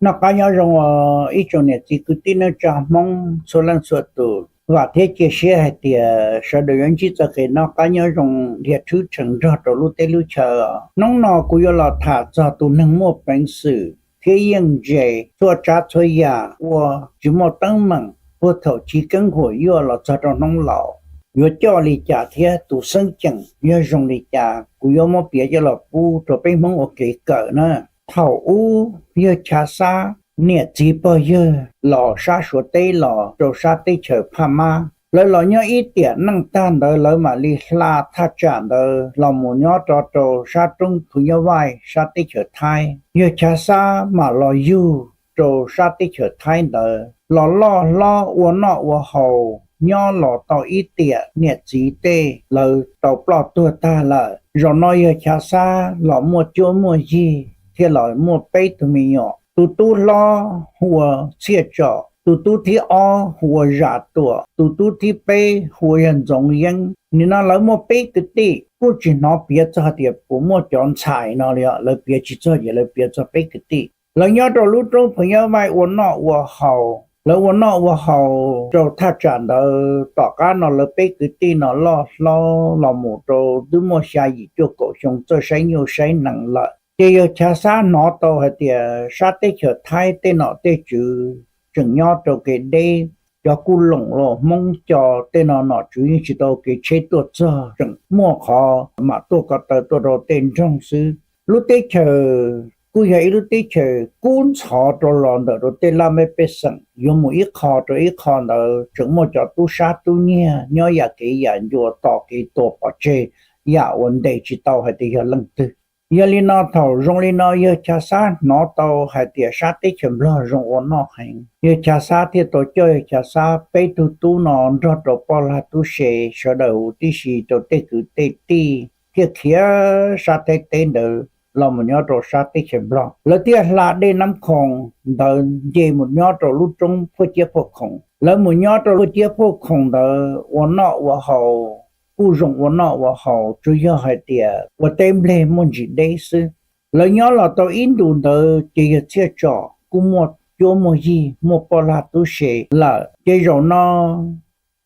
Noj qab nyob zoo ib tsoom niam txiv kwv tij neej tsa Hmoob txhua leej txhua tus. Vam thiab cia siab hais tias sawv daws yuav ntsib txoj kev noj qab nyob zoo dhia rhwb rhees nrog rau lub teb lub chaw. Hnub no kuv yuav los tham txog tus neeg muaj peev xwm thiab yeej ntse txhua tsav txhua yam ua tsis muaj teeb meem, puag thaum chiv keeb huam yuaj los txog rau hnub laus, yuav coj li cas thiab tus xeeb ceem yog zoo li cas, kuv yuav muab piav coj los pub rau peb Hmoob ua kev kawm na. Thaum ub yawg Chav Xab niam txiv pog yawg los sab Suav teb los rau sab teb chaws Phaj Mab. Lawv los nyob ib tiam neej tag ntawd lawv mam li hla thaj tsam ntawd los mus nyob rau rau sab roob Phu Nyob Vaij sab teb chaws Thaib. Yawg Chav Xab mam los yug rau sab teb chaws Thaib ntawd los loj hlob ua noj ua haus nyob los tau ib tiam niam txiv tej lawv tau ploj tuag tag lawm. Zaum no yawg Chav Xab los muaj cuab muaj yig thiaj los muaj peb tug me nyuam. Tus tub hlob hu ua Txhiaj Tsom, tus tub thib ob hu ua Zam Tuam, tus tub thib peb hu ua yawg Ntxoov Yeeb. Nim no lawv muaj peb kwv tij, kuj tsis hnov piav txog hais tias puas muaj cov ntxhais no li, lawv piav tsis txog ces lawv piav txog peb kwv tij. Lawv nyob rau lub roob Phu Nyob Vaij ua noj ua haus, lawv ua noj ua haus rau thaj tsam ntawd. Tom qab no lawv peb kwv tij no loj hlob los mus rau twb muaj xya yim cuaj kaum xyoo txawj saib nyuj saib nees lawm. Ces yawg Chav Xab hnov tau hais tias sab teb chaws Thaib tej nom tej tswv tseem nyob rau kev deb, cov kuj loom los Hmoob co tej no nom tswv yeej tsis tau kev tsheb tuaj txog, tseem muaj qhov mam tuaj ko taw tuaj rau tej nroog xwb. Lub teb chaws kuj yog ib lub teb chaws kub ntxhov rau los ntawm rau tej laj mej pej xeem, yuav mus ib qho rau ib qho ntawd tseem muaj cov tub sab tub nyiag nyob yam kev yam ncua tos kev tua pov tseg, yam uas ntes tsis tau hais tias yog leej twg. Yog li no thaum zoo li no yawg Chav Xab hnov tau hais tias sab teb chaws Nplog zoo ua noj heev, yawg Chav Xab thiaj tau coj yawg Chav Xab peb tug tub no nrog rau poj lag tub se sawv daws huv tib si rau tej kwv tej tij thiaj khiav sab Thaib teb ntawd los mus nyob rau sab teb chaws Nplog. Lawv thiaj hla dej Nab Khoom ntawd nce mus nyob rau lub roob Phuaj Ciab Phuaj Khoom. Lawv mus nyob rau Phuaj Ciab Phuaj Khoom ntawd ua noj ua haus kuj zoo ua noj ua haus, tsuas yog hais tias ua teb nplej muaj ntsis deb xwb. Lawv nyob los tau ib ntus ntawd ces yawg Txhiaj Tsom kuj muaj cuab muaj yig muaj poj lag tub se lawm. Ces zaum no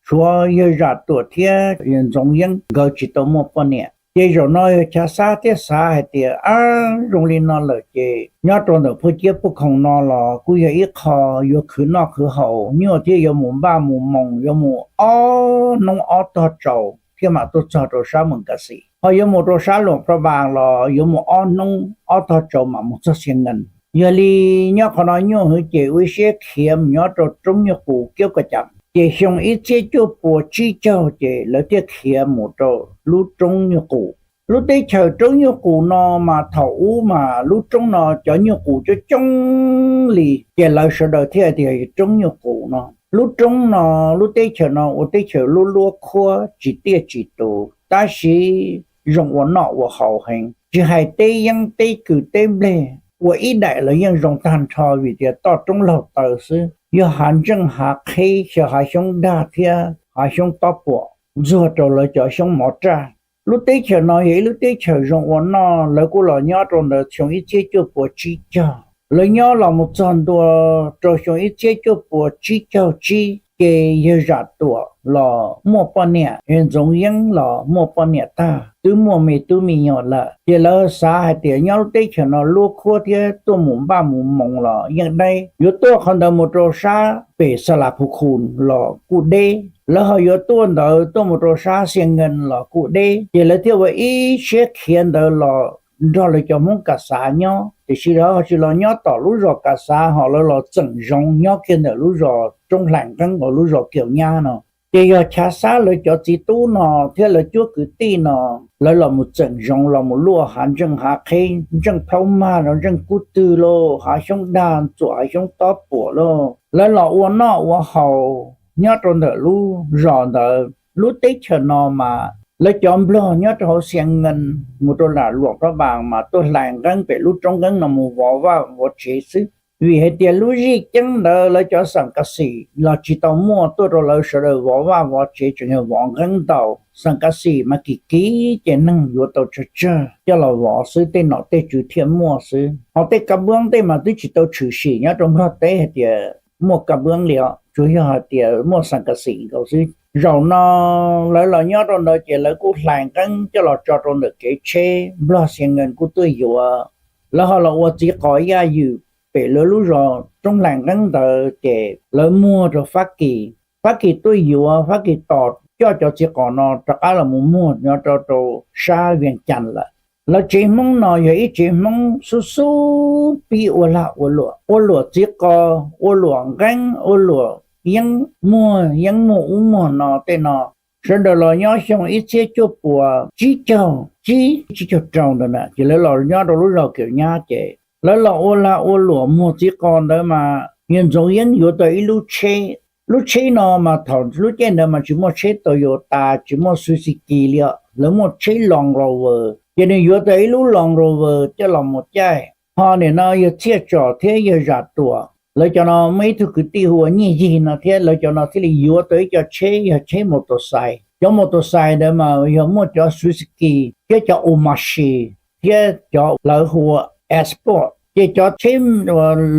tshuav yawg Zam Tuam thiab yawg Ntxoov Yeeb nkawd tsis tau muaj poj niam. Ces zaum no yawg Chav Xab thiaj xav hais tias, ab, zoo li no lawm ces nyob rau ntawm Phuaj Ciab Phuaj Khoom no los kuj yog ib qho yuav khwv noj khwv haus, nyuaj thiab yuav mus npaj mus moos, yuav mus ob hnub ob tog tsaus thiaj mam tuaj txog rau sab Moos Kas Xis, ho yuav mus rau sab Luam Phaj Npas los yuav mus ob hnub ob tog tsaus mam mus txog Xia Nkees. Yog li nyob qhov no nyuaj heev ces ua ib siab khiav mus nyob rau roob Nyuj Qus Kiab Ka Cas. Ces xyoo ib txhiab cuaj puas tsib caug ces lawv thiaj khiav mus rau lub roob Nyuj Qus. Lub teb chaws roob Nyuj Qus no mas thaum ub mas lub roob no cov nyuj qus coob coob li, ces lawv sawv daws thiaj tias roob Nyuj Qus no. Lub roob no, lub teb chaws no ua teb chaws luab luab khuab tsis tiaj tsis tus, tab sis zoo ua noj ua haus heev. Tsis hais teb yeeb teb kws teb nplej, ua ib daim los yeej zoo tag nrho vim tias toj roob laug taw xwb. Yog hav ntseej hav qheb, xyaw hav xyoob dag thiab hav xyoob tob puam ntxuag rau lawv cov xyoob mov raj. Lub teb chaws no yog ib lub teb chaws zoo ua noj, lawv kuj los nyob rau ntawd xyoo ib txhiab cuaj puas tsib caug. Lawv nyob los mus txog ntua rau xyoo ib txhiab cuaj puas tsib caug tsib, ces yawg Zam Tuam los muaj poj niam, yawg Ntxoov Yeeb los muaj poj niam tag, twb muaj me tub me nyuam lawm. Ces lawv xav hais tias nyob lub teb chaws no luab khuab thiab tuaj mus npaj mus moos los yeej deb. Yuav tuaj qhov ntawd mus rau sab pem Xa Las Phu Khu los kuj deb. Lawv ho yuav tuaj ntawd tuaj mus rau sab Xia Nkees los kuj deb. Ces lawv thiaj ua ib siab khiav ntawd los nrog lawv cov Hmoob Kas Xav nyob, tiam sis lawv ho tsis los nyob tom lub zos Kas Xav, ho lawv los txeem zoov nyob kiag ntawm lub zos Roob Hlais Nqeeb uas lub zos Kiaus Nyab no. Ces yog Chav Xab lawv cov txiv tub no thiab lawv cuab kwv tij no, lawv los mus txeem zoov los mus luaj hav ntseej hav qheb, ntseej plaub mag los ntseej kub twg los hav xyoob dag txuam hav xyoob tob puam los lawv los ua noj ua haus nyob rau ntawm lub zos ntawd. Lub teb chaws no mas lawv cov Nplog nyob rau hauv Xia Nkees mus rau lam Luam Phaj Npas mas tuaj hlais nqeeb pem lub roob nqeeb no mus vov vaj vov tsev xwb. Vim hais tias lub zij ceeb ntawd lawv cov xam kas xim los tsis tau muaj tuaj rau lawv sawv daws vov vaj vov tsev, tseem yog vov nqeeb ntaus. Xam kas xim mas kim kim ces neeg yuav tau tsawg tsawg coj los vov xwb, tej nom tej tswv thiaj muaj xwb. Ho tej kab npuab tej mas twb tsis tau tshwm sim nyob rau Nplog teb hais tias muaj kab npuab li os, tsuas yog hais tias muaj xam kas xim nkaus xwb. Zaum no lawv los nyob rau ntawd ces lawv kuj hlais nqeeb coj los tso rau ntawm kev tsheb, Nplog Xia Nkees kuj tuaj yuav. Lawv ho los ua txiv qos yaj ywm pem lawv lub zos roob hlais nqeeb ntawd ces lawv muag rau Fab Kis. Fab Kis tuaj yuav, Fab Kis tos coj cov txiv qos no rov qab los mus muag nyob rau rau sab Vias Cas lawm. Lawv tsev Hmoob no yog ib tsev Hmoob xub xub pib ua lag ua luam, ua luam txiv qos, ua luam nqeeb, ua luam yeeb, muag yeeb muag ub muag no tej no. Sawv daws los nyob xyoo ib txhiab cuaj puas tsib caug tsib, tsib caug rau ntawd na ces lawv los nyob rau lub zos Kaum Nyab ces lawv los ua lag ua luam muag txiv qos ntawd mas Yawg Ntxoov Yeeb yuav tau ib lub tsheb. Lub tsheb no mas thaum lub caij ntawd mas tsis muaj tsheb Toyota, tsis muaj Suzuki li os, lawv muaj tsheb Land Rover. Ces nws yuav tau ib lub Land Rover coj los mus caij. Ho nim no yawg Txhiaj Tsom thiab yawg Zam Tuam lawv cov no muaj ib tug kwv tij hu ua Nyiaj Yig no thiab, lawv cov no thiaj li yuav tau ib co tsheb yog tsheb mos tos xais. Cov mos tos xais ntawd mas yog muaj cov Suzuki thiab cov Omashi thiab cov lawv hu ua Esport. Ces cov tsheb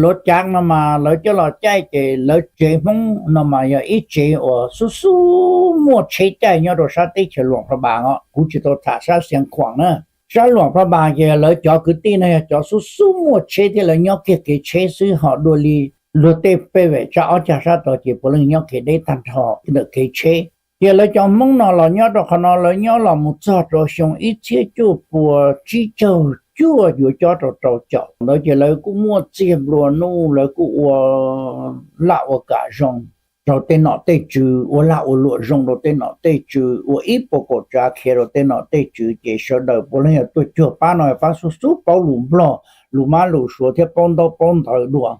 luav cav no mas lawv coj los caij ces lawv tsev Hmoob no mas yog ib tsev uas xub xub muaj tsheb caij nyob rau sab teb chaws Luam Phra Npas os, kuv tsis tau tham sab Xeev Khuam na. Sab Luam Phra Npas ces lawv cov kwv tij no yog cov xub xub muaj tsheb thiab lawv nyob kiag kev tsheb xwb, ho dua li luag tej pej vem tsab ob cag sab tod ces puav leej nyob kev deb tag nrho ntawm kev tsheb. Ces lawv cov Hmoob no los nyob rau qhov no lawv nyob los mus txog rau xyoo ib txhiab cuaj puas tsib caug cuaj yuav cob rau rau caum ntawd ces lawv kuj muaj txiag nplua nuj, lawv kuj ua laj ua kam zoo rau tej nom tej tswv, ua lag ua luam zoo rau tej nom tej tswv, ua ib puas kaum tsav khiav rau tej nom tej tswv ces sawv daws puav leej yog tuaj cuag pab no pab xub xub paub lus Nplog, lus Mab lus Suav thiab paub ntaub paub ntawv dua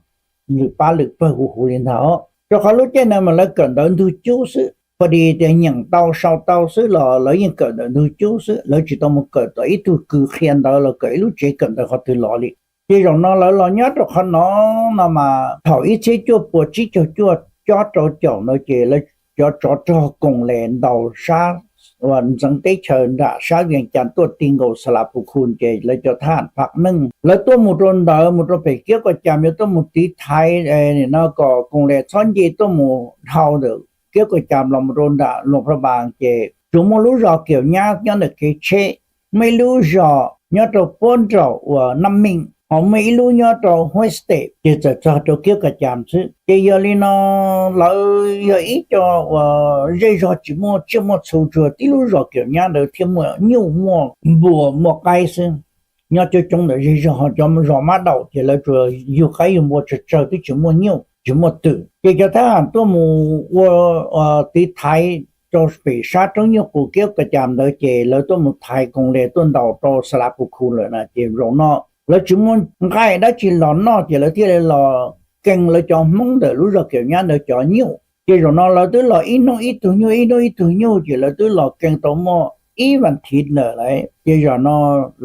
lwm pab lwm pawg huv huv li ntag. Rau qhov lub caij ntawd mas lawv kawm ntawv ntug cub xwb, pab di tias nyeem tau sau tau xwb los lawv yeej kawm ntawv ntug cub xwb, lawv tsis tau mus kawm tom ib tug kws qhia ntawv los kawm ib lub tsev kawm ntawv qhov twg los li. Ces zaum no lawv los nyob rau qhov no no mas thaum ib txhiab cuaj puas tsib caug cuaj cob rau caum ntawd ces lawv cov tsov rog koom les ntaus sab ntxeev teb chaws nram sab Vias Cas tuaj ti nkaus Xas Las Pus Khus ces lawv cov thab ham pham neej lawv tuaj mus rau ntawd, mus rau pem Kiab Kas Cas, yuav tuaj mus tiv thaiv no kom koom les txhob nce tuaj mus dhau ntawm Kiab Kas Cas los mus rau nram Luam Phra Npas ces tsuas muaj lub zos Kaum Nyab nyob ntawm kev tsheb, muaj ib lub zos nyob rau puab nraum uas Naj Meej, ho muaj ib lub nyob rau Huab Stem ces txawm txog rau Kiab Kas Cas xwb. Ces yog li no lawv yog ib co uas zej zog tsis muaj tsiaj muaj txhu, tsuas tib lub zos Kaum Nyab ntawd thiaj muaj nyuj muaj npua muaj qaib xwb. Nyob coob coob ntawm zej zog, ho cov zos Mab Daum ces lawv tsuas yug qaib yug npua tsawg tsawg, twb tsis muaj nyuj tsis muaj twm. Ces cov thab ham tuaj mus ua tiv thaiv rau pem sab roob nyuj qus Kiab Kas Cas ntawd ces lawv tuaj mus thaiv koom les tuaj ntaus rau Xas Las Pus Khus lawm na ces zaum no lawv tsis muaj nqaij dab tsi los noj ces lawv thiaj li los kee lawv cov Hmoob ntawm lub zos Kaum Nyab ntawd cov nyuj. Ces zaum no lawv twb los ib hnub ib tug nyuj, ib hnub ib tug nyuj ces lawv twb los kee tau muaj ib vas thiv ntawm lawm. Ces zaum no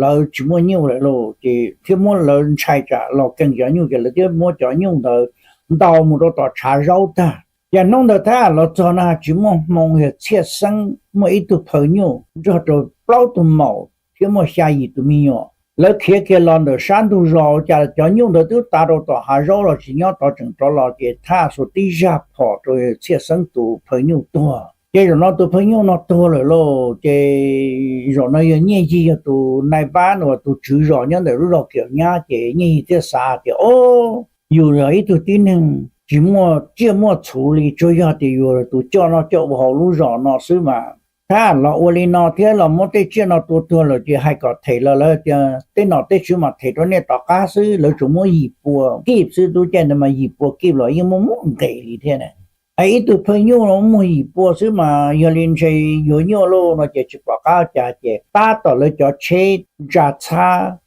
lawv tsis muaj nyuj lawm lauj, ces thiaj muab lawv ntshai tsam los kee cov nyuj ces lawv thiaj muab cov nyuj ntawd ntaus mus rau tom tshav zaub tag. Ces hnub ntawd thab ham los txog no tsis muaj hmoo, yog Txhiaj Xeeb muaj ib tug phaw nyuj nrog rau plaub tug maum thiab muaj xya yim tus me nyuam. Lawv khiav kiag los ntawm sab ntug zos, cas cov nyuj ntawd twb tav rau tom hav zaub los tsis nyob tod, tseem rov los ces thab ham xuas tib zaj phom rau Txhiaj Xeeb tus phaw nyuj tuag. Ces zaum no tus phaw nyuj no tuag lawm lauj. Ces zaum no yog Nyiaj Yig yog tus nai pab uas tus tswv zos nyob ntawm lub zos Kaum Nyab ces Nyiaj Yig thiaj xav tias, o, yus yog ib tug tib neeg tsis muaj tsiaj muaj txhu li, tsuas yog tias yus tus coj noj coj ua hauv lub zos no xwb mas. Thab ham los ua li no thiab los muab tej tsiaj no tua tuag lawm ces hais kom them los lawv tias tej nom tej tswv mas them rau nej tom qab xwb, lawv tsuas muab yim pua kib xwb, lub caij ntawd mas yim pua kib los yeej muaj muaj nqis li thiab na. Ib tug phaw nyuj no muaj yim pua xwb mas yog li ntshe yuav nyuaj lauj no ces tsis pom qab cas ces tab tom lawv cov tsheb ntsa txhab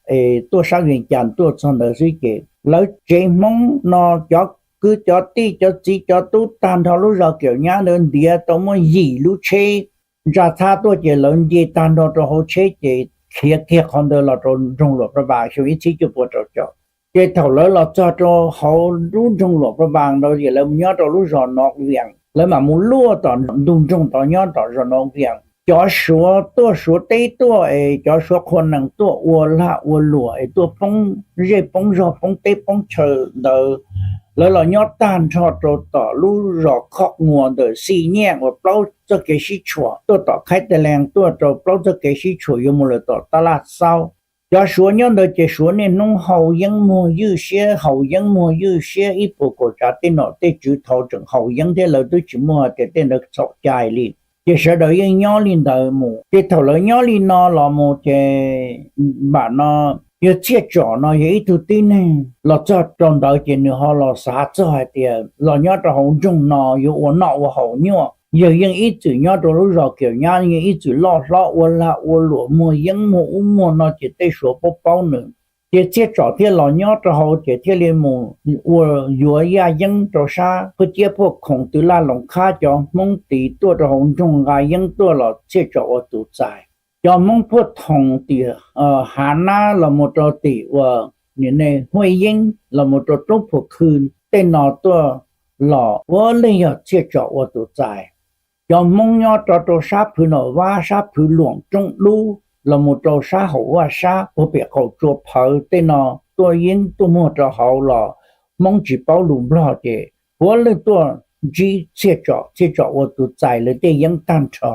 tuaj sab Vees Cas tuaj txog ntawd xwb ces lawv tsev Hmoob no cov kwv cov tij cov txiv cov tub tag nrho lub zos Kaum Nyab ntawd ntiav tau muaj yim lub tsheb ntsa txhab tuaj ces lawv nce tag nrho rau hauv tsheb ces khiav kiag qhov ntawd los rau nroog Luam Phra Npas xyoo ib txhiab cuaj pua rau caum. Ces thaum lawv los txog rau hauv lub nroog Luam Phaj Npas ntawd ces lawv mus nyob rau lub zos Nov Vias, lawv mam mus luaj tom ntug nroog tod nyob tom zos Nov Vias. Cov Suav tuaj, Suav teb tuaj es cov Suav qhua nees tuaj ua lag ua luam es tuaj poob zej poob zog poob teb poob chaw ntawd, lawv los nyob tag nrho rau tom lub zos Khoj Muas ntawm Xi Nyiaj uas plaub txoj kev sib tshuam tuaj tom Khaib Tais Lees tuaj rau plaub txoj kev sib tshuam yuav mus lawm tom Tab Laj Xaub. Cov Suav nyob ntawd ces Suav niaj hnub haus yeeb muag ywj siab, haus yeeb muag ywj siab, ib puas kaum tsav tej nom tej tswv thaud tseem haus yeeb thiab lawv twb tsis muaj hais tias tej ntawd txhaum cai li. Ces sawv daws yeej nyob li ntawd mus. Ces thaum lawv nyob li no los mus ces npam no yog Txhiaj Tsom no yog ib tug tib neeg los txog rau ntawd ces nws ho los xav txog hais tias los nyob rau hauv nroog no yuav ua noj ua haus nyuaj. Yog yeej ib txwm nyob rau lub zos Kiam Nyab, yeej ib txwm loj hlob ua lag ua luam muag yeeb muag ub muag no ces tej Suav paub paub nws. Ces Txhiaj Tsom thiaj los nyob rau hauv ces thiaj li mus ua yuav yaj yeeb rau sab Phuaj Ciab Phuaj Khoom, Twv Laj Loos Khab, cov Hmoob tid tuaj rau hauv nroog nqa yeeb tuaj los Txhiaj Tsom ua tus txais. Cov Hmoob Phuaj Thoom tim Hav Nab los mus rau tim uas Huaj Yeeb los mus rau Roob Phuam Khw tej no tuaj los puav leej yog Txhiaj Tsom ua tus txais. Cov Hmoob nyob rau rau sab Phwv Nom Vab, sab Phwv Luam, Roob Dub los mus rau sab Haum Vaj Sab puag pem qaum tsua Phawv tej no tuaj yeeb tuaj muag rau hauv los Hmoob tsis paub lus Nplog ces puav leej tuaj ntsib Txhiaj Tsom, Txhiaj Tsom ua tus txais lawv tej yeeb tag nrho.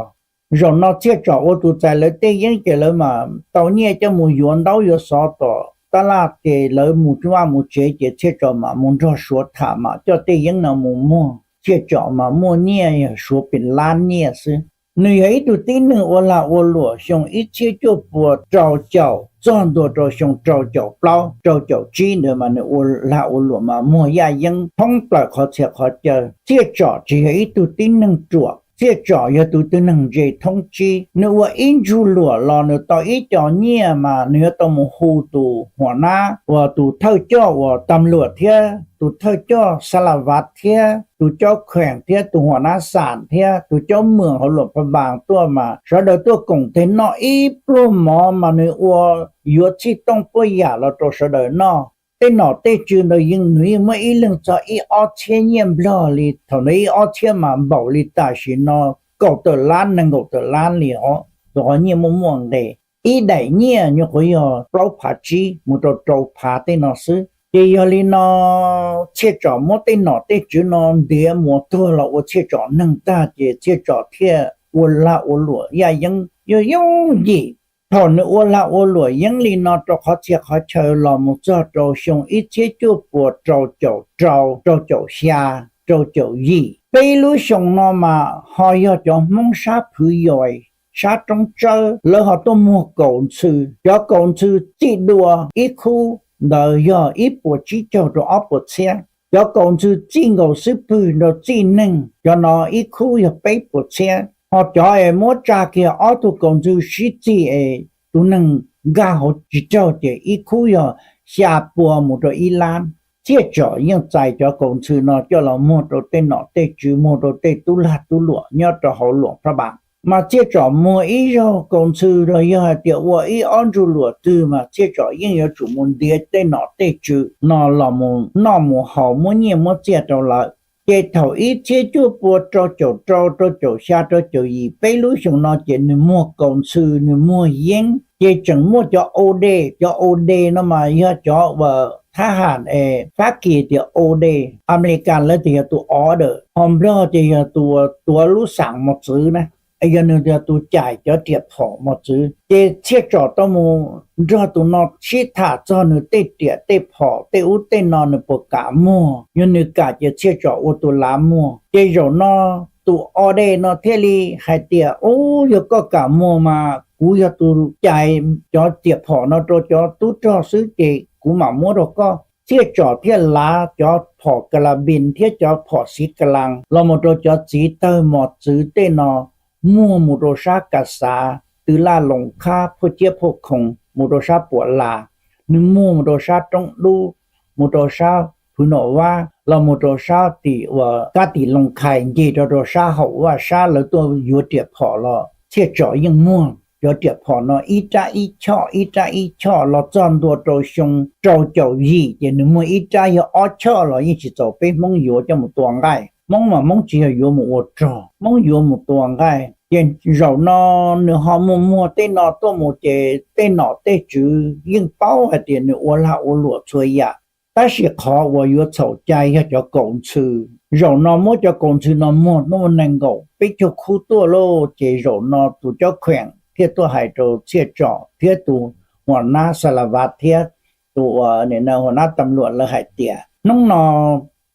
Zaum no Txhiaj Tsom ua tus txais lawv tej yeeb ces lawv mam tau nyiaj coj mus yuav ntaub yuav xov tom Tab Laj ces lawv mus vaj mus tsev ces Txhiaj Tsom mam mus nrog Suav tham mam coj tej yeeb no mus muag. Txhiaj Tsom mas muaj nyiaj yog Suav pes lab nyiaj xwb. Nws yog ib tug tib neeg ua lag ua luam xyoo ib txhiab cuaj puas rau caum txog ntua rau xyoo rau caum plaub rau caum tsib ntawd mas nws ua lag ua luam mas muag yaj yeeb thoob plaws qhov txhia qhov chaw. Txhiaj Tsom tsis yog ib tug tib neeg ruam, Txhiaj Tsom yog tus tib neeg ntse thoob tsib. Nws ua ib ntsug luam los nws tau ib co nyiaj mas nws yuav tau mus hu tus huam nab uas tus thawj coj uas tam luam thiab tus thawj coj xa la vav thiab tus coj kheem thiab tus huam nab xam thiab tus coj mwam hauv Luam Phaj Npas tuaj mas sawv daws tuaj koom tes noj ib pluag mov mas nws ua yuav txhij tooj puab yam los rau sawv daws noj. Tej nom tej tswv ntawd yeej nws yeej muab ib leeg txog ib ob txhiab nyiaj Nplog li, thaum ntawd ib ob txhiab mas npaum li tam sim no kaum tawm lab nees nkaum tawm lab li os, tus qhov nyiaj muaj muaj nqis. Ib daim nyiaj nyuam qhuav yog plaub phav tsib mus rau rau phav tej no xwb. Ces yog li no Txhiaj Tsom muab tej nom tej tswv no ntiav mus tuag los ua Txhiaj Tsom neeg tag ces Txhiaj Tsom thiaj ua lag ua luam yaj yeeb yooj yooj yim. Thaum nws ua lag ua luam yeeb li no rau qhov txhia qhov chaw los mus txog rau xyoo ib txhiab cuaj puas rau caum rau, rau caum xya, rau caum yim, peb lub xyoo no mas ho yog cov Hmoob sab Phwv Yos, sab Roob Tsawb lawv ho tuaj muag kaus ntxhw. Cov kaus ntxhw txij dua ib khub ntawd yog ib puas tsib caug rau ob puas txhiab. Cov kaus ntxhw txij nkaus xub pwg rau txij neeg cov no ib khub yog peb puas txhiab. Ho cov es muab tsa kiag ob tug kaus ntxhw sib txig es tus neeg nkag hauv tsis raug ces ib khub yog xya pua mus rau ib lab. Txhiaj Tsom yeej txais cov kaus ntxhw no coj los muag rau tej nom tej tswv, muag rau tej tub lag tub luam nyob rau hauv Luam Phaj Npas. Mas Txhiaj Tsom muag ib zaug kaus ntxhw los yog hais tias ua ib ob ntsug luam twg mas Txhiaj Tsom yeej yuav tsum mus ntiav tej nom tej tswv no los mus noj mus haus muab nyiaj muab txiaj rau lawv. Ces thaum ib txhiab cuaj pua rau caum rau, rau caum xya, rau caum yim, peb lub xyoo no ces nws muag kaus ntxhw, nws muag yeeb. Ces tseem muaj cov au de, cov au de no mas yog cov uas thab ham es Fab Kis tias au de, Amelikas lawv tias yog tus order, ho Nplog ces yog tus tuav lub xam mos txwv na, yog nws yog tus cais cov riam phom mos txwv. Ces Txhiaj Tsom tau mus nrog tus no sib tham txog nws tej riam tej phom tej ub tej no nws puas kam muag, yog nws kam ces Txhiaj Tsom ua tus lav muag. Ces zaum no tus au de no thiaj li hais tias, Ub, yog koj kam muag mas kuv yog tus cais cov riam phom no rau cov tub rog xwb ces kuv mam muab rau koj. Txhiaj Tsom thiaj lav cov phom ka la npis thiab cov phom xiv ka las los mus rau cov txiv tawg mos txwv tej no muag mus rau sab Kas Xav, Twv Laj Loos Khab, Phuaj Ciab Phuaj Khoom, mus rau sab Puam Las, nws muag mus rau sab Roob Dub, mus rau sab Phwv Nom Vab los mus rau sab tim uas kab tim Loos Khais nce rau rau sab Haum Vaj Sab lawv tuaj yuav riam phom los Txhiaj Tsom yeej muag. cov riam phom no ib rab ib choj ib rab ib choj los txog ntua rau xyoo rau caum yim ces nws muag ib rab yog ob choj los yeej tsis txaus peb Hmoob yuav coj mus tua nqaij. Hmoob mas Hmoob tsis yog yuav mus ua rog, Hmoob yuav mus tua nqaij. Ces zaum no nws ho muag muag tej no tuaj mus ces tej nom tej tswv yeej paub hais tias nws ua lag ua luam txhua yam. Tab sis qhov uas yuav txhaum cai yog cov kaus ntxhw. Zaum no muab cov kaus ntxhw no muag hnub nees nkaum peb caug khub tuaj lauj, ces zaum no tus cob kheem thiaj tuaj hais rau Txhiaj Tsom thiab tus huam nab Xa La Vas thiab tus huam nab tam luam lawv hais tias, hnub no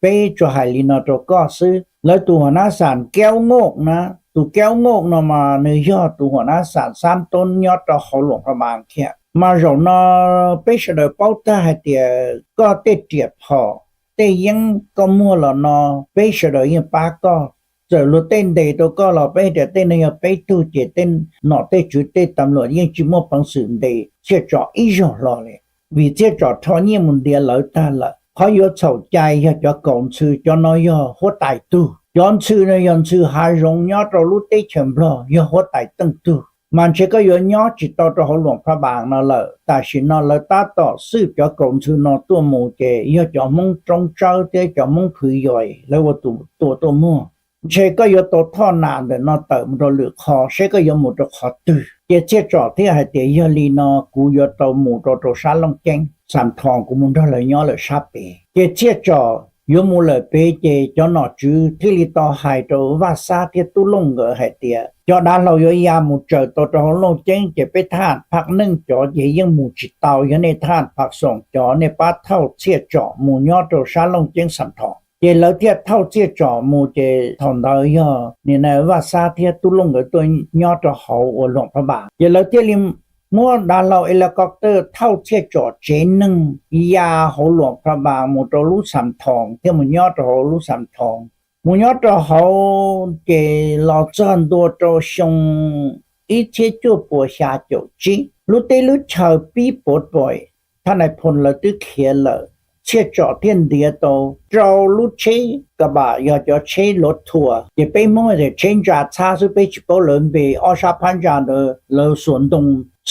peb tsuas hais li no rau koj xwb. Lawv tus huam nab Xam Kev Nkoj na, tus Kev Nkoj no mas nws yog tus huam nab Xam Xab Toob nyob rau hauv Luam Phaj Npas kiag. Mas zaum no peb sawv daws paub tag hais tias koj tej riam phom, tej yeeb koj muag los no peb sawv daws yeej pab koj. Txawm luag tej ntes rau koj los peb hais tias tej no yog peb tug, ces tej nom tej tswv tej tam luam yeej tsis muaj peev xwm ntes Txhiaj Tsom ib zaug hlo li, vim Txhiaj Tsom rho nyiaj mus ntiav lawv tag lawm. Qhov yuav txhaum cai yog cov kaus ntxhw, cov no yog huab tais tug. Cov ntxhw no yog ntxhw hav zoov nyob rau lub teb chaws Nplog, yog huab tais teej tug. Mas ntshe koj yuav nyob tsis tau rau hauv Luam Phaj Npas no lawm. Tam sim no lawv tab tom xwb cov kaus ntxhw no tuaj mus ces yog cov Hmoob Roob Tsawb thiab cov Hmoob Phwv Yos lawv ua tus tua tuaj muag. Ntshe koj yuav tau thoj nam ntawm no tawm mus rau lwm qhov, saib koj yuav mus rau qhov twg. Ces Txhiaj Tsom thiaj hais tias yog li no kuv yuav tau mus rau rau sab Looj Ceeb Xam Thoo, kuv mus nrog lawv nyob lawm sab pem. Ces Txhiaj Tsom yuav mus lawm pem ces cov nom tswv thiaj li tau hais rau Vaj Xab thiab Tub Looj nkawd hais tias cov dav hlau yuav ya mus tsaws tau rau hauv Looj Ceeb ces peb thab phaj neej cov ces yeej mus tsis tau, yog nej thab phaj xoom cov nej pab thauj Txhiaj Tsom mus nyob rau sab Looj Ceeb Xam Thoo. Ces lawv thiaj thauj Txhiaj Tsom mus ces thaum ntawd yog nim no Vaj Xab thiab Tub Looj nkawd tuaj nyob rau hauv uas Luam Phaj Npas ces lawv thiaj li muab dav hlau helicopter thauj Txhiaj Tsom tsev neeg ya hauv Luam Phaj Npas mus rau lub Xam Thoo thiab mus nyob rau hauv lub Xam Thoo. Mus nyob rau hauv ces los txog ntua rau xyoo ib txhiab cuaj puas xya caum tsib, lub teb lub chaw pib puav pom, thab nais phoo lawv twb khiav lawm. Txhiaj Tsom thiaj ntiav tau rau lub tsheb ka bam, yog cov tsheb luav thuas, ces peb Hmoob tias tsheb ntsa txhab xwb, peb tsis paub lawv npe, ob sab phab ntsa ntawd lawv xuas ntoo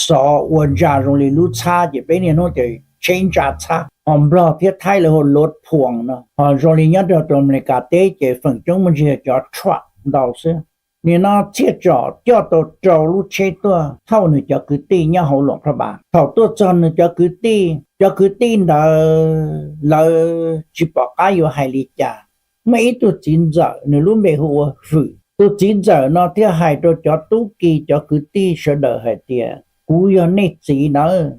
xov ua ntsa zoo li lub txhab ces peb niaj hnub tias tsheb ntsa txhab. Ho Nplog thiab Thaib lawv hu luav phuas no, ho zoo li nyob rau Amelikas teb ces feem coob muaj ntsis yog cov truck ntau xwb. Nim no Txhiaj Tsom coj tau rau lub tsheb tuaj thauj nws cov kwv tij nyob hauv Luam Phaj Npas. Thaum tuaj txog nws cov kwv tij, cov kwv tij ntawd lawv tsis pom qab yuav hais li cas. Muaj ib tug txiv ntxawm nws lub npe hu ua Hwm. Tus txiv ntxawm no thiaj hais rau cov tub ki cov kwv tij sawv daws hais tias kuv yog nej txiv nawb.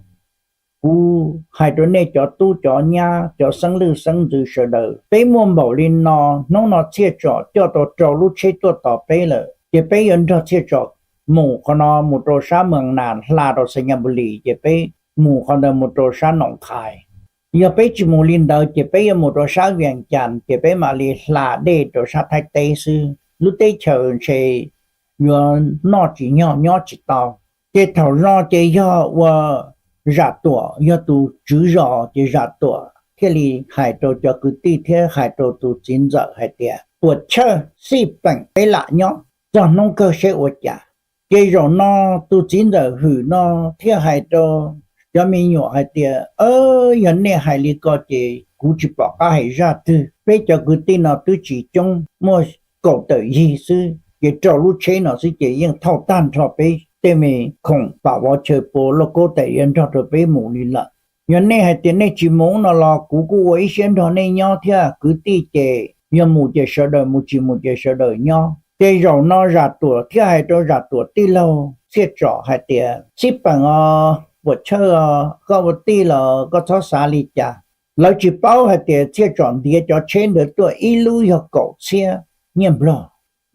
Kuv hais rau nej cov tub cov nyab cov xeeb lwj xeeb ntxwv sawv daws, peb muaj npaum li no, hnub no Txhiaj Tsom coj tau rau lub tsheb tuaj tos peb lawm ces peb yuav nrog Txhiaj Tsom mus qhov no mus rau sab Moos Nas hla rau Xais Nyas Npus Lis ces peb mus qhov ntawd mus rau sab Noom Qhais. Yog peb tsis mus li ntawd ces peb yuav mus rau sab Vias Cas ces peb mam li hla dej rau sab Thaib teb xwb, lub teb chaws ntshe yuav noj tsis nyog nyob tsis tau. Ces thaum no ces yog ua Zam Tuam yog tus tswv zos ces Zam Tuam thiaj li hais rau cov kwv tij thiab hais rau tus txiv ntxawm hais tias puas chawj xij peem peb lam nyob txog hnub kawg seb ua cas. Ces zaum no tus txiv ntxawm Hwm no thiaj hais rau cov me nyuam hais tias, yog nej hais li ko ces kuv tsis pom qab hais zaj twg. Peb cov kwv tij no twb tsis coob, muaj kaum tawm yig xwb ces rau lub tsheb no xwb ces yeej thauj tag nrho peb tej me khoom pam vov chaw pua lauj kaub tais diav nrog rau peb mus li lawm. Yog nej hais tias nej tsis mus no los kuv kuj ua ib siab nrog nej nyob thiab. Kwv tij ces yog mus ces sawv daws mus, tsis mus ces sawv daws nyob. Ces zaum no Zam Tuam thiaj hais rau Zam Tuam tij laug Txhiaj Tsom hais tias, xij peem os, puas chawj os, koj ua tij los koj txhob xav li cas. Lawv tsis paub hais tias Txhiaj Tsom ntiav cov tsheb ntawd tuaj ib lub yog kaum txhiab nyiaj Nplog.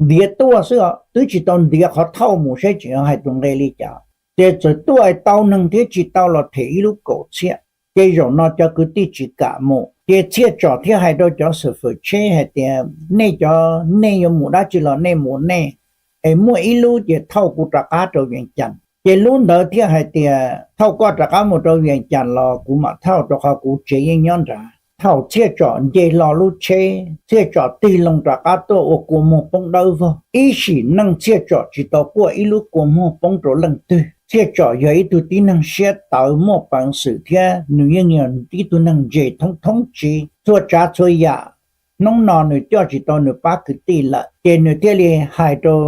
Ntiav tuaj xwb os, twb tsis tau ntiav qhov thauj mus saib tseem hais tus nqe li cas. Ces txawm tuaj tau neeg thiab tsis tau los them ib lub kaum txhiab. Ces zaum no cov kwv tij tsis kam mus ces Txhiaj Tsom thiaj hais rau cov xwm fwm tsheb hais tias, nej cov, nej yuav mus dab tsi los nej mus nej, es muaj ib lub ces thauj kuv rov qab rau Vias Cas. Ces lub ntawd thiaj hais tias, thauj koj rov qab mus rau Vias Cas los kuv mam thauj, rau qhov kuv tsev yeej nyob nrad. Thaum Txhiaj Tsom nce hlo lub tsheb, Txhiaj Tsom tig loo rov qab tuaj ua kua muag poob dawb vog. Ib sim neej Txhiaj Tsom tsis tau quaj ib lub kua muag poob rau leej twg. Txhiaj Tsom yog ib tug tib neeg siab tawv muaj peev xwm thiab nws yeej yog ib tug neeg ntse thoob thoob tsiv txhua tsav txhua yam. Hnub no nws coj tsis tau nws pab kwv tij lawm, ces nws thiaj li hais rau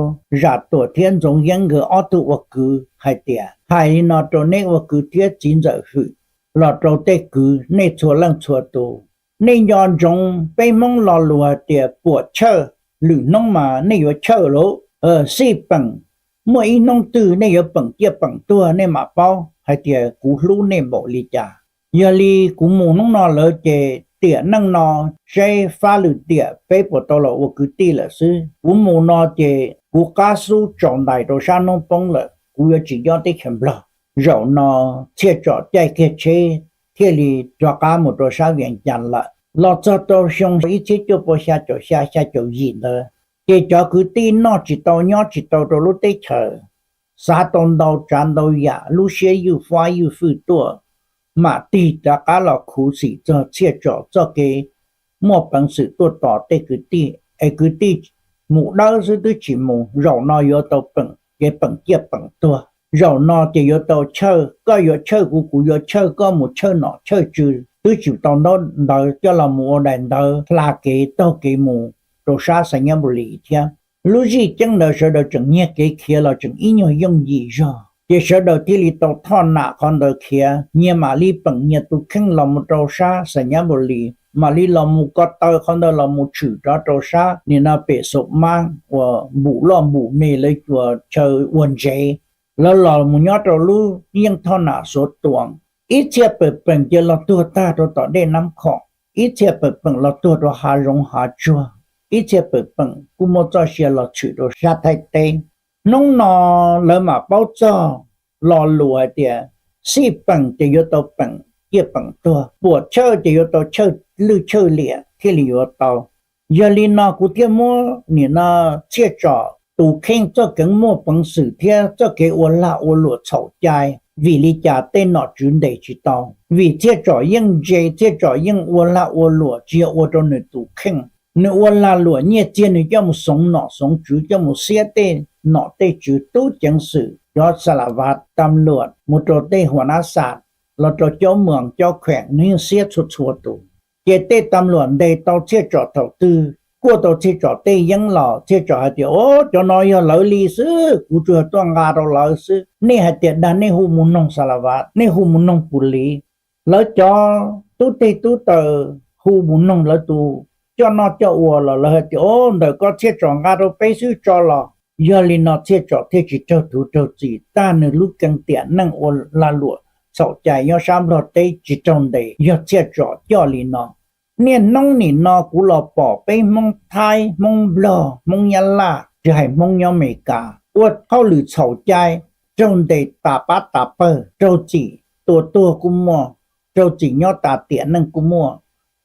Zam Tuam thiab Ntxoov Yeeb nkawd ob tug ua kwv hais tias, hais li no rau neb ua kwv thiab txiv ntxawm Hwm los rau tej kwv nej txhua leej txhua tus, nej nco ntsoov peb Hmoob lo lus hais tias puam chawj, lwm hnub mas nej yuav chawj lauj, xij peem, muaj ib hnub twg nej yuav peem ciaj peem tuag nej mam paub hais tias kuv hlub nej npaum li cas. Yog li kuv mus hnub no lawm ces tiam neej no seb fab lwm tiam peb puas tau los ua kwv tij lawm xwb. Kuv mus no ces kuv qab xub tsaus ntais rau sab hnub poob lawm, kuv yuav tsis nyob teb chaws Nplog. Zaum no Txhiaj Tsom caij kiag tsheb thiaj li rov qab mus rau sab Vias Cas lawm. Los txog rau xyoo ib txhiab cuaj pua xya caum xya xya caum yim ntawd, ces cov kwv tij noj tsis tau nyob tsis tau rau lub teb chaws, xav tau ntau tsav ntau yam, lub siab ywj fab ywj fwj tuaj, mam tig rov qab los khuv xim txog Txhiaj Tsom txoj kev muaj peev xwm tuaj tos tej kwv tij, es kwv tij mus dawb xwb twb tsis mus, zaum no yuav tau peem ces peem ciaj peem tuag, zaum no ces yuav tau chawj, koj yuav chawj kuv, kuv yuav chawj koj, mus chawj nom chawj tswv twb tsis tau ntaub ntawv coj los mus ua daim ntawv hla kev taug kev mus rau sab Xais Nyab Npus Lis thiab. Lub zij ceeb ntawd sawv daws tseem nyiag kev khiav los tseem ib nyuag yooj yim zog, ces sawv daws thiaj li tau thoj nam qhov ntawd khiav, nyias mam li peem nyias tus kheej los mus rau sab Xais Nyab Npus Lis, mam li los mus ko taw qhov ntawd los mus tshwm rov rau sab nim no pem Xaum Mab uas npum loj npum me lawv cua chaw ua ntsev, lawv los mus nyob rau lub yeej thoj nam Suav Tuam. Ib txhia pawm peem ces los tuag tag rau tom dej Nab Khom, ib txhia pawm peem los tuag rau hav zoov hav tsuag, ib txhia pawm peem kuj muaj txoj sia los tshwm rau sab Thaib teb. Hnub no lawv mam paub txog lo lus hais tias xij peem ces yuav tau peem ciaj peem tuag, puam chawj ces yuav tau chawj lwj chawj liam thiaj li yuav tau. Yog li no kuv thiaj muab nim no Txhiaj Tsom tus kheej txoj kev muaj peev xwm thiab txoj kev ua lag ua luam txhaum cai. Vim li cas tej nom tswv ntes tsis tau? Vim Txhiaj Tsom yeej ntse, Txhiaj Tsom yeej ua lag ua luam tsis yog ua rau nws tus kheej. Nws ua lag luam nyiaj txiag nws coj mus xoov nom xoov tswv, coj mus xiab tej nom tej tswv, tub ceev xwm cov xa la vas tam luam mus rau tej huam nab xas los rau cov moos cov kheem nws yeej xiab txhua txhua tus. Ces tej tam luam ntes tau Txhiaj Tsom thaum twg, kuaj tau Txhiaj Tsom tej yeeb los Txhiaj Tsom hais tias, o, cov no yog lawv li xwb, kuv tsuas yog tuaj nqa rau lawv xwb. Nej hais tias dag nej hu mus noog xa la vas, nej hu mus noog pus liv. Lawv cov tub teg tub taw hu mus noog lawv tus coj noj coj ua los lawv hais tias, o, ntawm koj Txhiaj Tsom nqa rau peb xwb tso los. Yog li no Txhiaj Tsom thiaj tsis raug tuv raug txim, tag nws lub keeb tiam neej ua lag luam txhaum cai nyob sab Nplog teb tsis raug ntes yog Txhiaj Tsom coj li no. Niaj hnub nim no kuv los pom peb Hmoob Thaib, Hmoob Nplog, Hmoob Nyab Laj, tsis hais Hmoob nyob Amelikas ua hauj lwm txhaum cai, raug ntes tas pab tas pawg, raug txim tua tuag kuj muaj, raug txim nyob tas tiam neej kuj muaj,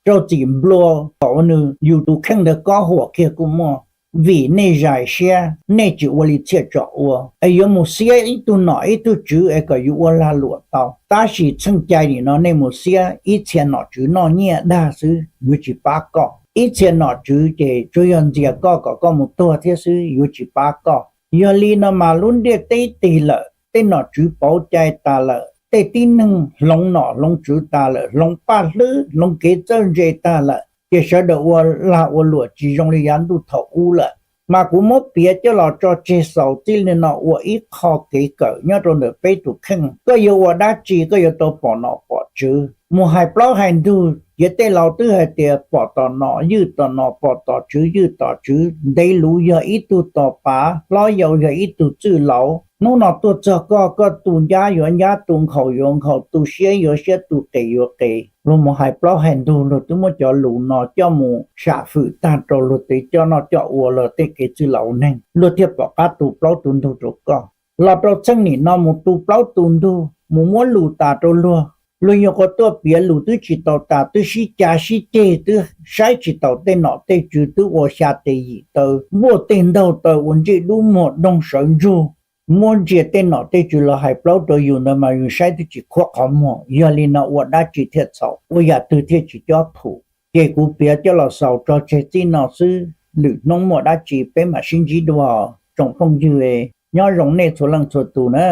raug txim nplua kom ua nws yus tus kheej ntawd kob huam kiag kuj muaj. Vim nej zais siab, nej tsis ua li Txhiaj Tsom ua, es yuav mus xiab ib tug nom ib tug tswv es kom yus ua lag luam tau. Tab sis txheej cai nim no nej mus xiab ib txhia nom tswv noj nyiaj dag xwb yuav tsis pab koj. Ib txhia nom tswv ces tsuas yog ntxias koj kom koj mus tuag thiab xwb yuav tsis pab koj. Yog li no mas lub ntiaj teb tig lawm, tej nom tswv pauv cai tas lawm, tej tib neeg hloov nom hloov tswv tas lawm, hloov paj hlwb hloov kev txawj ntse tag lawm, ces sawv daws ua lag ua luam tsis zoo li yav ntuj thaum ub lawm. Mas kuv muab piav coj los tso tseg xaus txij li no ua ib qho kev kawm nyob rau ntawm peb tus kheej. Koj yuav ua dab tsi koj yuav tau pom nom pom tswv. Mus hais plaub hais ntug, ciav tej laus twb hais tias pom tom nom ywj tom nom, pom tom tswv ywj tom tswv. Ntev luv yog ib tug tos pav, hlob yau yog ib tug txwj laus. Hnub no tuaj txog koj, koj tu ncab yuav ncab, tu nkhaus yuav nkhaus, tu siab yuav siab, tu qes yuav qes. Luag mus hais plaub hais ntug, luag twb muab cov lus no coj mus sam fwm tag rau luag tej coj noj coj ua, luag tej kev txwj laus neeg, luag thiaj pom qab tu plaub tu ntug rau koj. Los rau txheej nim no mus tu plaub tu ntug, mus muab lus tas rau luag. Luag nyuam qhuav tuaj piav lus twb tsis tau tas, twb sib cav sib ceg, twb saib tsis taus tej nom tej tswv, twb ua xya tes yim taw, npuaj tej ntaug taw ua ntsej dub muag doog sawv ntsug, muab ntsia tej nom tej tswv los hais plaub rau yus ntawd mas yus saib twb tsis khuab qhov muag. Yog li no ua dab tsi thiaj txhaum, ua yam twg thiaj tsis cob phum. Ces kuv piav coj los xaus tso tseg txij no xwb, lwm hnub muaj dab tsi peb mam sib ntsib dua. Tsoom phooj ywg, nyob zoo nej txhua leej txhua tus na.